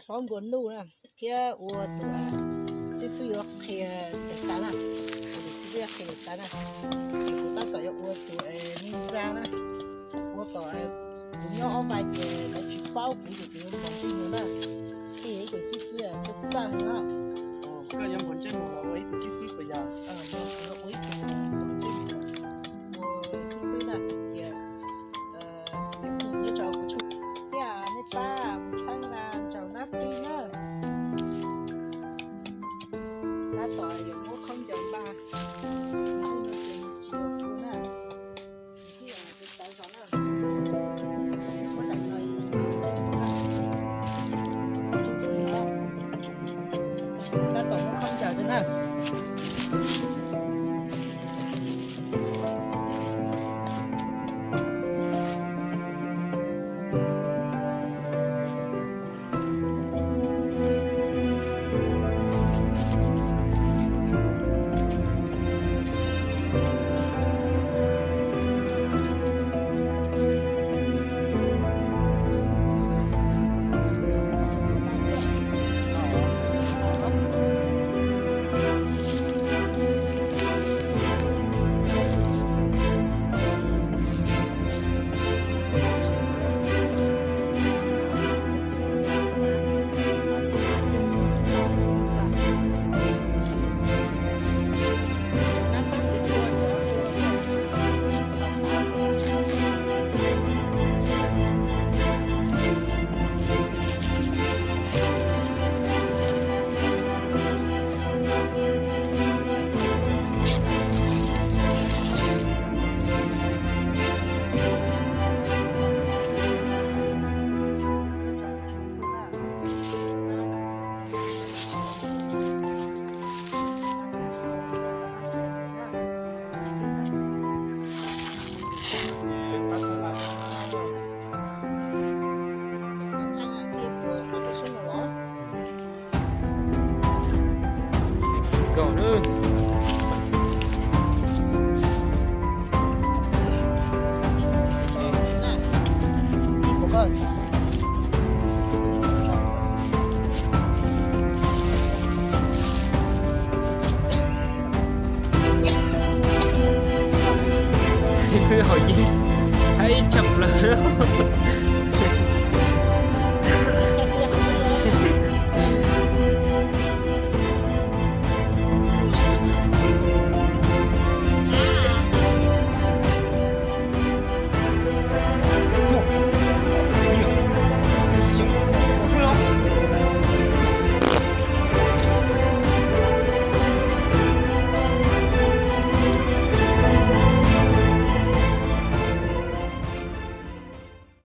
paub npua nuj na, thiab ua tus xib fwb yuav qhia tas na, ua tus xib fwb yuav qhia tas na, ces kuv tab tom yuav ua tus me ntxa na, ua kom kuv nyob ob vais ces lawv tsis paub kuv ces kuv yuav npog ntsej muag na. Qhia ib tus xib fwb txawj txawj na. Koj yuav npog ntsej muag los ua ib tus xib fwb puas yog? Ua ib tus npog ntsej muag, ua xib fwb na, tias nyob rau kuv tshooj thiab nej pab kuv txhawb nqa nraum nab fij na. Tab tom yuav muab khaub ncaws npaj, tsis tau tu na. Tab tom muab khaub ncaws na. Xib fwb haus yeeb haib tshaj plaws.